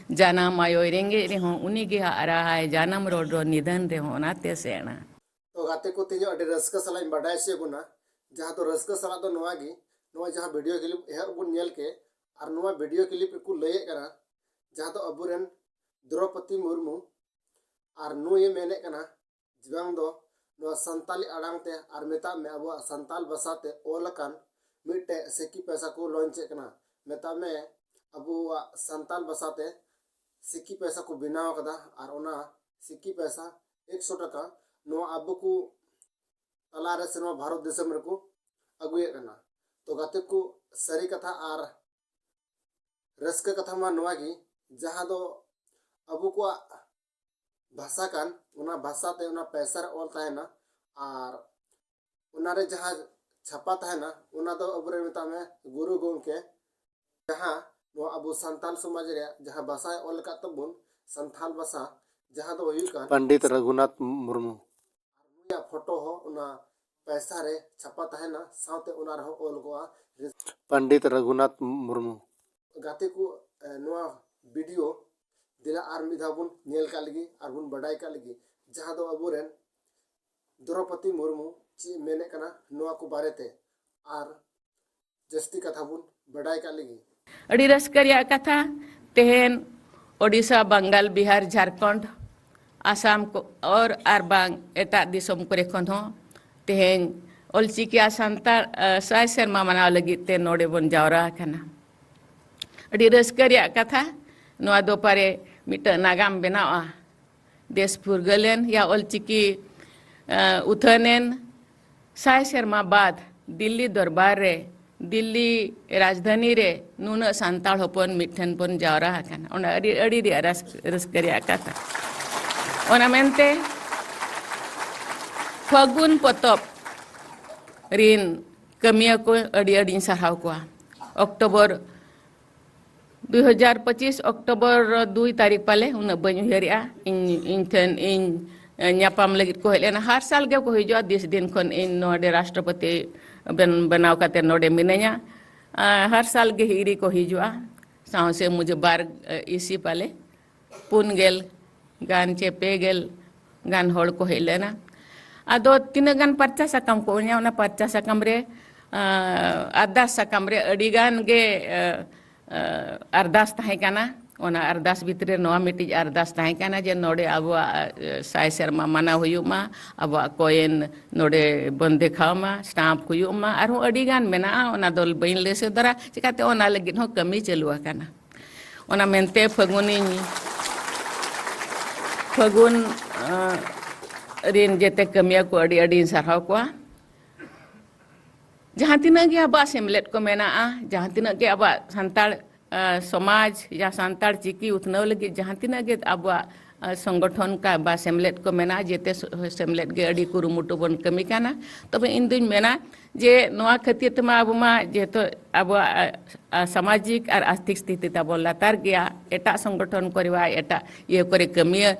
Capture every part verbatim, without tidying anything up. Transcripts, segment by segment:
ᱡᱟᱱᱟᱢ ᱟᱭᱳᱭ ᱨᱮᱸᱜᱮᱡ ᱨᱮᱦᱚᱸ ᱩᱱᱤ ᱜᱮ ᱦᱟᱜ ᱨᱟᱦᱟᱭ, ᱡᱟᱱᱟᱢ ᱨᱚᱲ ᱨᱚᱲ ᱱᱤᱫᱷᱟᱹᱱ ᱨᱮᱦᱚᱸ ᱚᱱᱟᱛᱮ ᱥᱮᱬᱟ᱾ ᱛᱚ ᱜᱟᱛᱮ ᱠᱚ, ᱛᱮᱦᱮᱧ ᱟᱹᱰᱤ ᱨᱟᱹᱥᱠᱟᱹ ᱥᱟᱞᱟᱜ ᱤᱧ ᱵᱟᱰᱟᱭ ᱦᱚᱪᱚᱭᱮᱫ ᱵᱚᱱᱟ, ᱡᱟᱦᱟᱸ ᱫᱚ ᱨᱟᱹᱥᱠᱟᱹ ᱥᱟᱞᱟᱜ ᱫᱚ ᱱᱚᱣᱟ ᱜᱮ, ᱱᱚᱣᱟ ᱡᱟᱦᱟᱸ ᱵᱷᱤᱰᱤᱭᱳ ᱠᱞᱤᱯ ᱮᱦᱚᱵ ᱵᱚᱱ ᱧᱮᱞ ᱠᱮᱫ, ᱟᱨ ᱱᱚᱣᱟ ᱵᱷᱤᱰᱤᱭᱳ ᱠᱞᱤᱯ ᱨᱮᱠᱚ ᱞᱟᱹᱭᱮᱫ ᱠᱟᱱᱟ, ᱡᱟᱦᱟᱸ ᱫᱚ ᱟᱵᱚᱨᱮᱱ ᱫᱨᱚᱯᱚᱫᱤ ᱢᱩᱨᱢᱩ, ᱟᱨ ᱱᱩᱭᱮ ᱢᱮᱱᱮᱫ ᱠᱟᱱᱟ ᱡᱮ ᱵᱟᱝ ᱫᱚ ᱱᱚᱣᱟ ᱥᱟᱱᱛᱟᱞᱤ ᱟᱲᱟᱝ ᱛᱮ, ᱟᱨ ᱢᱮᱛᱟᱜ ᱢᱮ ᱟᱵᱚᱣᱟᱜ ᱥᱟᱱᱛᱟᱞ ᱵᱷᱟᱥᱟ ᱛᱮ ᱚᱞ ᱟᱠᱟᱱ ᱢᱤᱫᱴᱮᱡ ᱥᱤᱠᱤ ᱯᱚᱭᱥᱟ ᱠᱚ ᱞᱚᱧᱪ ᱮᱫ ᱠᱟᱱᱟ᱾ ᱢᱮᱛᱟᱜ ᱢᱮ ᱟᱵᱚᱣᱟᱜ ᱥᱟᱱᱛᱟᱞ ᱵᱷᱟᱥᱟ ᱛᱮ ᱥᱤᱠᱤ ᱯᱚᱭᱥᱟ ᱠᱚ ᱵᱮᱱᱟᱣ ᱟᱠᱟᱫᱟ, ᱟᱨ ᱚᱱᱟ ᱥᱤᱠᱤ ᱯᱚᱭᱥᱟ ᱮᱠᱥᱚ ᱴᱟᱠᱟ ᱱᱚᱣᱟ ᱟᱵᱚ ᱠᱚ ᱛᱟᱞᱟᱨᱮ ᱥᱮ ᱱᱚᱣᱟ ᱵᱷᱟᱨᱚᱛ ᱫᱤᱥᱚᱢ ᱨᱮᱠᱚ ᱟᱹᱜᱩᱭᱮᱫ ᱠᱟᱱᱟ᱾ ᱛᱚ ᱜᱟᱛᱮ ᱠᱚ, ᱥᱟᱹᱨᱤ ᱠᱟᱛᱷᱟ ᱟᱨ ᱨᱟᱹᱥᱠᱟᱹ ᱠᱟᱛᱷᱟ ᱢᱟ ᱱᱚᱣᱟ ᱜᱮ, ᱡᱟᱦᱟᱸ ᱫᱚ ᱟᱵᱚ ᱠᱚᱣᱟᱜ ᱵᱷᱟᱥᱟ ᱠᱟᱱ, ᱚᱱᱟ ᱵᱷᱟᱥᱟ ᱛᱮ ᱚᱱᱟ ᱯᱚᱭᱥᱟ ᱨᱮ ᱚᱞ ᱛᱟᱦᱮᱱᱟ, ᱟᱨ ᱚᱱᱟᱨᱮ ᱡᱟᱦᱟᱸ ᱪᱷᱟᱯᱟ ᱛᱟᱦᱮᱱᱟ, ᱚᱱᱟ ᱫᱚ ᱟᱵᱚᱨᱮᱱ ᱢᱮᱛᱟᱜ ᱢᱮ ᱜᱩᱨᱩ ᱜᱚᱢᱠᱮ, ᱡᱟᱦᱟᱸ ᱱᱚᱣᱟ ᱟᱵᱚ ᱥᱟᱱᱛᱟᱞ ᱥᱚᱢᱟᱡᱽ ᱨᱮᱭᱟᱜ ᱡᱟᱦᱟᱸ ᱵᱷᱟᱥᱟᱭ ᱚᱞ ᱟᱠᱟᱫ ᱛᱟᱵᱚᱱ, ᱥᱟᱱᱛᱟᱞ ᱵᱷᱟᱥᱟ, ᱡᱟᱦᱟᱸ ᱫᱚ ᱦᱩᱭᱩᱜ ᱠᱟᱱ ᱯᱚᱱᱰᱤᱛ ᱨᱚᱜᱷᱩᱱᱟᱛᱷ ᱢᱩᱨᱢᱩ᱾ ᱟᱨ ᱱᱩᱭᱟᱜ ᱯᱷᱳᱴᱳ ᱦᱚᱸ ᱚᱱᱟ ᱯᱚᱭᱥᱟ ᱨᱮ ᱪᱷᱟᱯᱟ ᱛᱟᱦᱮᱱᱟ, ᱥᱟᱶᱛᱮ ᱚᱱᱟ ᱨᱮᱦᱚᱸ ᱚᱞ ᱠᱚᱜᱼᱟ᱾ ᱯᱚᱱᱰᱤᱛ ᱨᱚᱜᱷᱩᱱᱟᱛᱷ ᱢᱩᱨᱢᱩ᱾ ᱜᱟᱛᱮ ᱠᱚ, ᱮ, ᱱᱚᱣᱟ ᱵᱷᱤᱰᱤᱭᱳ ᱫᱮᱞᱟ ᱟᱨ ᱢᱤᱫ ᱫᱷᱟᱣ ᱵᱚᱱ ᱧᱮᱞ ᱠᱟᱜ ᱞᱮᱜᱮ ᱟᱨ ᱵᱚᱱ ᱵᱟᱰᱟᱭ ᱠᱟᱜ ᱞᱮᱜᱮ, ᱡᱟᱦᱟᱸ ᱫᱚ ᱟᱵᱚᱨᱮᱱ ᱫᱨᱚᱯᱚᱫᱤ ᱢᱩᱨᱢᱩ ᱪᱮᱫ ᱮ ᱢᱮᱱᱮᱫ ᱠᱟᱱᱟ ᱱᱚᱣᱟ ᱠᱚ ᱵᱟᱨᱮᱛᱮ, ᱟᱨ ᱡᱟᱹᱥᱛᱤ ᱠᱟᱛᱷᱟ ᱵᱚᱱ ᱵᱟᱰᱟᱭ ᱠᱟᱜ ᱞᱮᱜᱮ᱾ ᱟᱹᱰᱤ ᱨᱟᱹᱥᱠᱟᱹ ᱨᱮᱭᱟᱜ ᱠᱟᱛᱷᱟ, ᱛᱮᱦᱮᱧ ᱳᱰᱤᱥᱟ, ᱵᱟᱝᱜᱟᱞ, ᱵᱤᱦᱟᱨ, ᱡᱷᱟᱲᱠᱷᱚᱸᱰ, ᱟᱥᱟᱢ ᱠᱚ, ᱚᱨ ᱟᱨ ᱵᱟᱝ ᱮᱴᱟᱜ ᱫᱤᱥᱚᱢ ᱠᱚᱨᱮ ᱠᱷᱚᱱ ᱦᱚᱸ ᱛᱮᱦᱮᱧ ᱚᱞᱪᱤᱠᱤ ᱟᱨ ᱥᱟᱱᱛᱟᱲ, ᱟ, ᱥᱟᱭ ᱥᱮᱨᱢᱟ ᱢᱟᱱᱟᱣ ᱞᱟᱹᱜᱤᱫ ᱛᱮ ᱱᱚᱰᱮ ᱵᱚᱱ ᱡᱟᱣᱨᱟ ᱟᱠᱟᱱᱟ᱾ ᱟᱹᱰᱤ ᱨᱟᱹᱥᱠᱟᱹ ᱨᱮᱭᱟᱜ ᱠᱟᱛᱷᱟ, ᱱᱚᱣᱟ ᱫᱚ ᱯᱟᱨᱮ ᱢᱤᱫᱴᱟᱝ ᱱᱟᱜᱟᱢ ᱵᱮᱱᱟᱣᱼᱟ᱾ ᱫᱮᱥ ᱯᱷᱩᱨᱜᱟᱹᱞ ᱮᱱ ᱭᱟ ᱚᱞᱪᱤᱠᱤ, ᱟ, ᱩᱛᱷᱟᱹᱱ ᱮᱱ ᱥᱟᱭ ᱥᱮᱨᱢᱟ ᱵᱟᱫ ᱫᱤᱞᱞᱤ ᱫᱚᱨᱵᱟᱨ ᱨᱮ, ᱫᱤᱞᱞᱤ ᱨᱟᱡᱽᱫᱷᱟᱱᱤ ᱨᱮ ᱱᱩᱱᱟᱹᱜ ᱥᱟᱱᱛᱟᱲ ᱦᱚᱯᱚᱱ ᱢᱤᱫ ᱴᱷᱮᱱ ᱵᱚᱱ ᱡᱟᱣᱨᱟ ᱟᱠᱟᱱᱟ᱾ ᱚᱱᱟ ᱟᱹᱰᱤ, ᱟᱹᱰᱤ ᱨᱮᱭᱟᱜ ᱨᱟᱹᱥ-, ᱨᱟᱹᱥᱠᱟᱹ ᱨᱮᱭᱟᱜ ᱠᱟᱛᱷᱟ᱾ ᱚᱱᱟ ᱢᱮᱱᱛᱮ ᱯᱷᱟᱹᱜᱩᱱ ᱯᱚᱛᱚᱵ ᱨᱤᱱ ᱠᱟᱹᱢᱤᱭᱟᱹ ᱠᱚ ᱟᱹᱰᱤ ᱟᱹᱰᱤᱧ ᱥᱟᱨᱦᱟᱣ ᱠᱚᱣᱟ᱾ ᱚᱠᱴᱳᱵᱚᱨ ᱫᱩ ᱦᱟᱡᱟᱨ ᱯᱚᱸᱪᱤᱥ ᱚᱠᱴᱳᱵᱚᱨ ᱫᱩᱭ ᱛᱟᱹᱨᱤᱠᱷ ᱯᱟᱞᱮ, ᱩᱱᱟᱹᱜ ᱵᱟᱹᱧ ᱩᱭᱦᱟᱹᱨᱮᱜᱼᱟ, ᱤᱧ, ᱤᱧ ᱴᱷᱮᱱ ᱤᱧ, ᱮ, ᱧᱟᱯᱟᱢ ᱞᱟᱹᱜᱤᱫ ᱠᱚ ᱦᱮᱡ ᱞᱮᱱᱟ᱾ ᱦᱟᱨ ᱥᱟᱞ ᱜᱮ ᱠᱚ ᱦᱤᱡᱩᱜᱼᱟ, ᱫᱤᱥ ᱫᱤᱱ ᱠᱷᱚᱱ ᱤᱧ ᱱᱚᱰᱮ ᱨᱟᱥᱴᱨᱚᱯᱚᱛᱤ ᱵᱮᱱ-, ᱵᱮᱱᱟᱣ ᱠᱟᱛᱮ ᱱᱚᱰᱮ ᱢᱤᱱᱟᱹᱧᱟ᱾ ᱟ, ᱦᱟᱨ ᱥᱟᱞ ᱜᱮ ᱦᱤᱨᱤ ᱠᱚ ᱦᱤᱡᱩᱜᱼᱟ᱾ ᱥᱟᱶ ᱥᱮ ᱢᱩᱡᱷᱮ ᱵᱟᱨ ᱤᱥᱤ ᱯᱟᱞᱮ ᱯᱩᱱ ᱜᱮᱞ ᱜᱟᱱ ᱪᱮ ᱯᱮ ᱜᱮᱞ ᱜᱟᱱ ᱦᱚᱲ ᱠᱚ ᱦᱮᱡ ᱞᱮᱱᱟ᱾ ᱟᱫᱚ ᱛᱤᱱᱟᱹᱜ ᱜᱟᱱ ᱯᱟᱨᱪᱟ ᱥᱟᱠᱟᱢ ᱠᱚ ᱚᱱᱟ, ᱚᱱᱟ ᱯᱟᱨᱪᱟ ᱥᱟᱠᱟᱢ ᱨᱮ, ᱟᱨᱫᱟᱥ ᱥᱟᱠᱟᱢ ᱨᱮ ᱟᱹᱰᱤ ᱜᱟᱱ ᱜᱮ ᱟᱨᱫᱟᱥ ᱛᱟᱦᱮᱸ ᱠᱟᱱᱟ᱾ ᱚᱱᱟ ᱟᱨᱫᱟᱥ ᱵᱷᱤᱛᱨᱤ ᱨᱮ ᱱᱚᱣᱟ ᱢᱤᱫᱴᱤᱡ ᱟᱨᱫᱟᱥ ᱛᱟᱦᱮᱸ ᱠᱟᱱᱟ ᱡᱮ ᱱᱚᱰᱮ ᱟᱵᱚᱣᱟᱜ ᱥᱟᱭ ᱥᱮᱨᱢᱟ ᱢᱟᱱᱟᱣ ᱦᱩᱭᱩᱜ ᱢᱟ, ᱟᱵᱚᱣᱟᱜ ᱠᱚᱭᱮᱱ ᱱᱚᱰᱮ ᱵᱚᱱ ᱫᱮᱠᱷᱟᱣ ᱢᱟ, ᱥᱴᱟᱢᱯ ᱦᱩᱭᱩᱜ ᱢᱟ, ᱟᱨᱦᱚᱸ ᱟᱹᱰᱤ ᱜᱟᱱ ᱢᱮᱱᱟᱜᱼᱟ, ᱚᱱᱟ ᱫᱚ ᱵᱟᱹᱧ ᱞᱟᱹᱭ ᱥᱚᱫᱚᱨᱟ᱾ ᱪᱤᱠᱟᱹᱛᱮ ᱚᱱᱟ ᱞᱟᱹᱜᱤᱫ ᱦᱚᱸ ᱠᱟᱹᱢᱤ ᱪᱟᱹᱞᱩ ᱟᱠᱟᱱᱟ᱾ ᱚᱱᱟ ᱢᱮᱱᱛᱮ ᱯᱷᱟᱹᱜᱩᱱᱤᱧ, ᱯᱷᱟᱹᱜᱩᱱ ᱨᱤᱱ ᱡᱮᱛᱮ ᱠᱟᱹᱢᱤᱭᱟᱹ ᱠᱚ ᱟᱹᱰᱤ ᱟᱹᱰᱤᱧ ᱥᱟᱨᱦᱟᱣ ᱠᱚᱣᱟ᱾ ᱡᱟᱦᱟᱸ ᱛᱤᱱᱟᱹᱜ ᱜᱮ ᱟᱵᱚᱣᱟᱜ ᱥᱮᱢᱞᱮᱫ ᱠᱚ ᱢᱮᱱᱟᱜᱼᱟ, ᱡᱟᱦᱟᱸ ᱛᱤᱱᱟᱹᱜ ᱜᱮ ᱟᱵᱚᱣᱟᱜ ᱥᱟᱱᱛᱟᱲ ᱥᱚᱢᱟᱡᱽ ᱭᱟ ᱥᱟᱱᱛᱟᱲ ᱪᱤᱠᱤ ᱩᱛᱱᱟᱹᱣ ᱞᱟᱹᱜᱤᱫ ᱡᱟᱦᱟᱸ ᱛᱤᱱᱟᱹᱜ ᱜᱮ ᱟᱵᱚᱣᱟᱜ ᱥᱚᱝᱜᱚᱴᱷᱚᱱ ᱠᱟ ᱵᱟ ᱥᱮᱢᱞᱮᱫ ᱠᱚ ᱢᱮᱱᱟᱜᱼᱟ, ᱡᱮᱛᱮ ᱥᱮᱢᱞᱮᱫ ᱜᱮ ᱟᱹᱰᱤ ᱠᱩᱨᱩᱢᱩᱴᱩ ᱵᱚᱱ ᱠᱟᱹᱢᱤ ᱠᱟᱱᱟ᱾ ᱛᱚᱵᱮ ᱤᱧ ᱫᱩᱧ ᱢᱮᱱᱟ ᱡᱮ ᱱᱚᱣᱟ ᱠᱷᱟᱹᱛᱤᱨ ᱛᱮᱢᱟ ᱟᱵᱚ ᱢᱟ ᱡᱮᱦᱮᱛᱩ ᱟᱵᱚᱣᱟᱜ ᱥᱟᱢᱟᱡᱤᱠ ᱟᱨ ᱟᱨᱛᱷᱤᱠ ᱥᱛᱷᱤᱛᱤ ᱛᱟᱵᱚᱱ ᱞᱟᱛᱟᱨ ᱜᱮᱭᱟ, ᱮᱴᱟᱜ ᱥᱚᱝᱜᱚᱴᱷᱚᱱ ᱠᱚᱨᱮ ᱵᱟ ᱮᱴᱟᱜ ᱤᱭᱟᱹ ᱠᱚᱨᱮ ᱠᱟᱹᱢᱤᱭᱟᱹ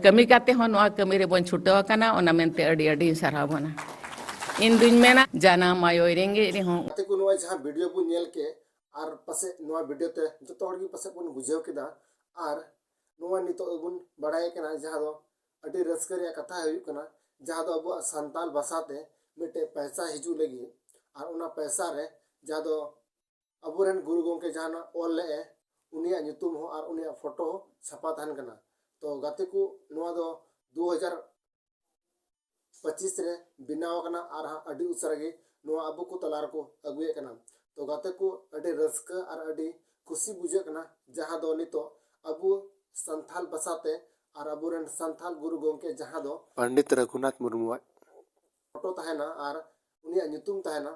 ᱠᱟᱹᱢᱤ ᱠᱟᱛᱮ ᱦᱚᱸ ᱱᱚᱣᱟ ᱠᱟᱹᱢᱤ ᱨᱮᱵᱚᱱ ᱪᱷᱩᱴᱟᱹᱣ ᱟᱠᱟᱱᱟ᱾ ᱚᱱᱟ ᱢᱮᱱᱛᱮ ᱟᱹᱰᱤ ᱟᱹᱰᱤᱧ ᱥᱟᱨᱦᱟᱣ ᱵᱚᱱᱟ᱾ ᱤᱧ ᱫᱩᱧ ᱢᱮᱱᱟ ᱡᱟᱱᱟᱢ ᱟᱭᱳᱭ ᱨᱮᱸᱜᱮᱡ ᱨᱮᱦᱚᱸ᱾ ᱜᱟᱛᱮ ᱠᱚ, ᱱᱚᱣᱟ ᱡᱟᱦᱟᱸ ᱵᱷᱤᱰᱤᱭᱳ ᱵᱚᱱ ᱧᱮᱞ ᱠᱮᱫ, ᱟᱨ ᱯᱟᱥᱮᱡ ᱱᱚᱣᱟ ᱵᱷᱤᱰᱤᱭᱳ ᱛᱮ ᱡᱚᱛᱚ ᱦᱚᱲ ᱜᱮ ᱯᱟᱥᱮᱡ ᱵᱚᱱ ᱵᱩᱡᱷᱟᱹᱣ ᱠᱮᱫᱟ᱾ ᱟᱨ ᱱᱚᱣᱟ ᱱᱤᱛᱚᱜ ᱵᱚᱱ ᱵᱟᱲᱟᱭ ᱠᱟᱱᱟ, ᱡᱟᱦᱟᱸ ᱫᱚ ᱟᱹᱰᱤ ᱨᱟᱹᱥᱠᱟᱹ ᱨᱮᱭᱟᱜ ᱠᱟᱛᱷᱟ ᱦᱩᱭᱩᱜ ᱠᱟᱱᱟ, ᱡᱟᱦᱟᱸ ᱫᱚ ᱟᱵᱚᱣᱟᱜ ᱥᱟᱱᱛᱟᱞ ᱵᱷᱟᱥᱟ ᱛᱮ ᱢᱤᱫᱴᱮᱡ ᱯᱚᱭᱥᱟ ᱦᱤᱡᱩᱜ ᱞᱟᱹᱜᱤᱫ, ᱟᱨ ᱚᱱᱟ ᱯᱚᱭᱥᱟ ᱨᱮ ᱡᱟᱦᱟᱸ ᱫᱚ ᱟᱵᱚᱨᱮᱱ ᱜᱩᱨᱩ ᱜᱚᱢᱠᱮ ᱡᱟᱦᱟᱱᱟᱜ ᱚᱞ ᱞᱮᱜᱼᱮ, ᱩᱱᱤᱭᱟᱜ ᱧᱩᱛᱩᱢ ᱦᱚᱸ ᱟᱨ ᱩᱱᱤᱭᱟᱜ ᱯᱷᱳᱴᱳ ᱦᱚᱸ ᱪᱷᱟᱯᱟ ᱛᱟᱦᱮᱱ ᱠᱟᱱᱟ᱾ ᱛᱚ ᱜᱟᱛᱮ ᱠᱚ, ᱱᱚᱣᱟ ᱫᱚ ᱫᱩ ᱦᱟᱡᱟᱨ ᱯᱚᱸᱪᱤᱥ ᱨᱮ ᱵᱮᱱᱟᱣ ᱟᱠᱟᱱᱟ ᱟᱨ ᱦᱟᱸᱜ ᱟᱹᱰᱤ ᱩᱥᱟᱹᱨᱟ ᱜᱮ ᱱᱚᱣᱟ ᱟᱵᱚ ᱠᱚ ᱛᱟᱞᱟ ᱨᱮᱠᱚ ᱟᱹᱜᱩᱭᱮᱫ ᱠᱟᱱᱟ᱾ ᱛᱚ ᱜᱟᱛᱮ ᱠᱚ, ᱟᱹᱰᱤ ᱨᱟᱹᱥᱠᱟᱹ ᱟᱨ ᱟᱹᱰᱤ ᱠᱩᱥᱤ ᱵᱩᱡᱷᱟᱹᱜ ᱠᱟᱱᱟ, ᱡᱟᱦᱟᱸ ᱫᱚ ᱱᱤᱛᱚᱜ ᱟᱵᱚ ᱥᱟᱱᱛᱷᱟᱞ ᱵᱷᱟᱥᱟ ᱛᱮ ᱟᱨ ᱟᱵᱚᱨᱮᱱ ᱥᱟᱱᱛᱷᱟᱞ ᱜᱩᱨᱩ ᱜᱚᱢᱠᱮ ᱡᱟᱦᱟᱸ ᱫᱚ ᱯᱚᱱᱰᱤᱛ ᱨᱚᱜᱷᱩᱱᱟᱛᱷ ᱢᱩᱨᱢᱩᱣᱟᱜ ᱯᱷᱳᱴᱳ ᱛᱟᱦᱮᱱᱟ ᱟᱨ ᱩᱱᱤᱭᱟᱜ ᱧᱩᱛᱩᱢ ᱛᱟᱦᱮᱱᱟ᱾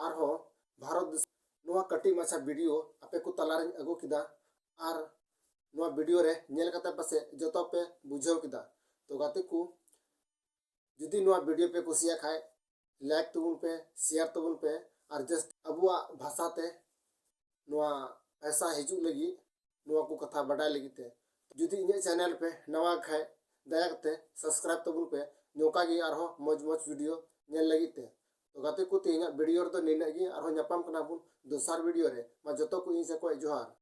ᱟᱨᱦᱚᱸ ᱵᱷᱟᱨᱚᱛ ᱫᱤᱥᱚᱢ ᱱᱚᱣᱟ ᱠᱟᱹᱴᱤᱡ ᱢᱟᱪᱷᱟ ᱵᱷᱤᱰᱤᱭᱳ ᱟᱯᱮ ᱠᱚ ᱛᱟᱞᱟᱨᱤᱧ ᱟᱹᱜᱩ ᱠᱮᱫᱟ᱾ ᱟᱨ ᱱᱚᱣᱟ ᱵᱷᱤᱰᱤᱭᱳ ᱨᱮ ᱧᱮᱞ ᱠᱟᱛᱮ ᱯᱟᱥᱮᱡ ᱡᱚᱛᱚ ᱯᱮ ᱵᱩᱡᱷᱟᱹᱣ ᱠᱮᱫᱟ᱾ ᱛᱚ ᱜᱟᱛᱮ ᱠᱚ, ᱡᱩᱫᱤ ᱱᱚᱣᱟ ᱵᱷᱤᱰᱤᱭᱳ ᱯᱮ ᱠᱩᱥᱤᱭᱟᱜ ᱠᱷᱟᱡ, ᱞᱟᱭᱤᱠ ᱛᱟᱵᱚᱱ ᱯᱮ, ᱥᱮᱭᱟᱨ ᱛᱟᱵᱚᱱ ᱯᱮ, ᱟᱨ ᱡᱟᱹᱥᱛᱤ ᱟᱵᱚᱣᱟᱜ ᱵᱷᱟᱥᱟ ᱛᱮ ᱱᱚᱣᱟ ᱯᱚᱭᱥᱟ ᱦᱤᱡᱩᱜ ᱞᱟᱹᱜᱤᱫ ᱱᱚᱣᱟ ᱠᱚ ᱠᱟᱛᱷᱟ ᱵᱟᱰᱟᱭ ᱞᱟᱹᱜᱤᱫ ᱛᱮ᱾ ᱡᱩᱫᱤ ᱤᱧᱟᱹᱜ ᱪᱮᱱᱮᱞ ᱯᱮ ᱱᱟᱣᱟ ᱠᱷᱟᱡ, ᱫᱟᱭᱟ ᱠᱟᱛᱮ ᱥᱟᱵᱥᱠᱨᱟᱭᱤᱵ ᱛᱟᱵᱚᱱ ᱯᱮ, ᱱᱚᱝᱠᱟ ᱜᱮ ᱟᱨᱦᱚᱸ ᱢᱚᱡᱽ ᱢᱚᱡᱽ ᱵᱷᱤᱰᱤᱭᱳ ᱧᱮᱞ ᱞᱟᱹᱜᱤᱫ ᱛᱮ᱾ ᱛᱚ ᱜᱟᱛᱮ ᱠᱚ, ᱛᱮᱦᱮᱧᱟᱜ ᱵᱷᱤᱰᱤᱭᱳ ᱨᱮᱫᱚ ᱱᱤᱱᱟᱹᱜ ᱜᱮ, ᱟᱨᱦᱚᱸ ᱧᱟᱯᱟᱢ ᱠᱟᱱᱟ ᱵᱚᱱ ᱫᱚᱥᱟᱨ ᱵᱷᱤᱰᱤᱭᱳ ᱨᱮ᱾ ᱢᱟ ᱡᱚᱛᱚ ᱠᱚ ᱤᱧ ᱥᱮᱫ ᱠᱷᱚᱱ ᱡᱚᱦᱟᱨ᱾